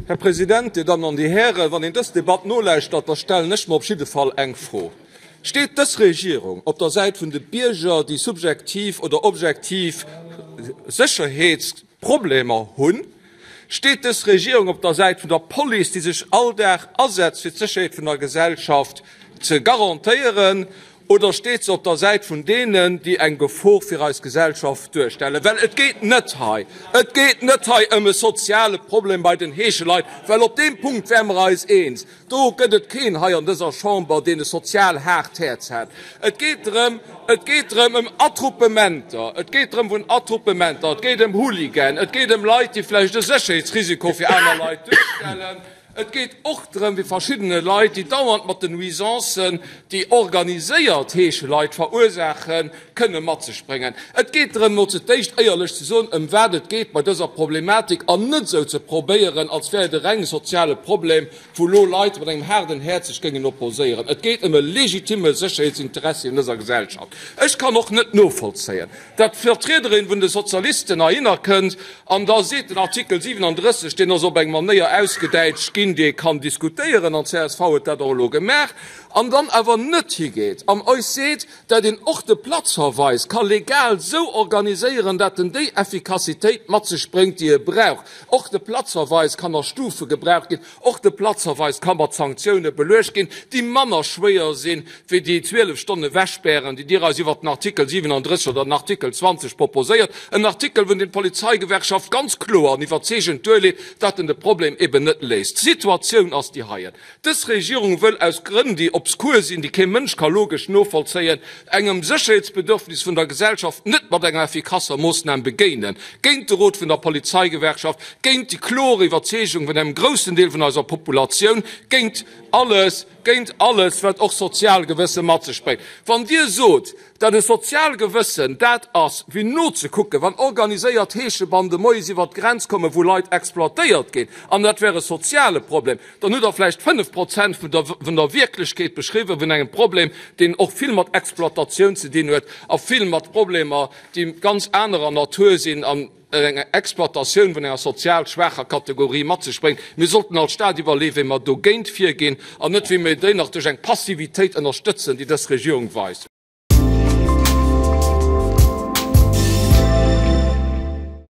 Här President, Dir Dammen an Dir Hären, wann een dës Debatt nolauschtert, da stellen ech mer op jidde Fall eng Fro, Steet dës Regierung op der Säit vun de Bierger, déi subjektiv oder objektiv Sécherheetsproblemer hunn? Steet dës Regierung op der Säit vun der Police, déi sech all Dag asetzt, fir d'Sécherheet vun der Gesellschaft ze garantéieren? Oder steet se op der Säit vun deenen, déi eng Gefor fir eis Gesellschaft duerstellen? Well et geet net hei, et geet net hei ëm e soziale Problem bei den Heescheleit, well op deem Punkt wäre mer eis eens. Do gëtt et keen hei an dëser Chamber, deen e sozial haart Häerz hätt. Et geet drëm, et geet drëm ëm Attroupementer, et geet drëm vun Attroupementer, et geet ëm Hooligan, et geet ëm Leit, déi vläicht e Sécherheetsrisiko fir aner Leit duerstellen. Et geet och drëm, wéi verschiddene Leit, déi dauernd mat den Nuisancen, déi organiséiert Heescheleit verursaachen, kënne mat sech bréngen. Et geet drëm, mol ze d'éischt éierlech ze soen, ëm wat et geet bei dëser Problematik an net esou ze probéieren, als wär et e reng soziale Problem, wou elo Leit mat engem haarden Häerz sech géingen opposéieren. Et geet ëm e legitime Sécherheetsinteressi an dëser Gesellschaft. Ech kann och net novollzéien, dat d'Vertriederin vun de Sozialisten heihinner kënnt an da seet, den Artikel 37, deen ass op eng Manéier ausgedäitscht ginn, déi ee kann diskutéieren, an csv huet dat och elo gemaach, an dann awer net higeet an eis seet, dat een och de Platzverweis ka legal esou organiséieren, dat en déi Effikassitéit mat sech bréngt, déi e brauch. Och de Platzverweis kann a Stufe gebraucht ginn. Och de Platzverweis ka mat Sanktioune beluecht ginn, déi manner schwéier sinn, wéi déi 12 Stonne Wechspären, déi Dir eis iwwert den Artikel 37 oder den Artikel 20 proposéiert. En Artikel, vun deem d'Polizeigewerkschaft ganz kloer an iwwerzeegend duerleet, dat en de Problem eben net léist. D'Situatioun ass déi heien, Dës Regierung wëll aus Grënn, déi obskur sinn, déi kee Mënsch ka logesch novollzéien, engem Sécherheetsbedürfnis vun der Gesellschaft net mat enger effikasser Moossnam begéinen, géint de Rot vun der Polizeigewerkschaft, géint déi kloer Iwwerzeegung vun engem groussen Deel vun eiser Populatioun, géint alles, géint alles, wat och sozial Gewësse mat sech bréngt. Wann Dir sot, dat e sozial Gewëssen dat ass, wéi nozekucken, wann organiséiert Heeschebande moies iwwert d'Grenz kommen, wou Leit exploitéiert ginn, an dat wär e soziale Problem, dann hutt Der vläicht 5 Prozent vun der Wierklechkeet beschriwwen vun engem Problem, deen och vill mat Exploitatioun ze dinn huet a vill mat Problemer, déi ganz anerer Natur sinn an eng Exploitatioun vun enger sozial schwaacher Kategorie mat sech bréngt. Mir sollten als Stat iwwerleeën, wéi mer dogéint virginn an net wéi mir déi nach duerch eng Passivitéit ënnerstëtzen, déi dës Regierung weist.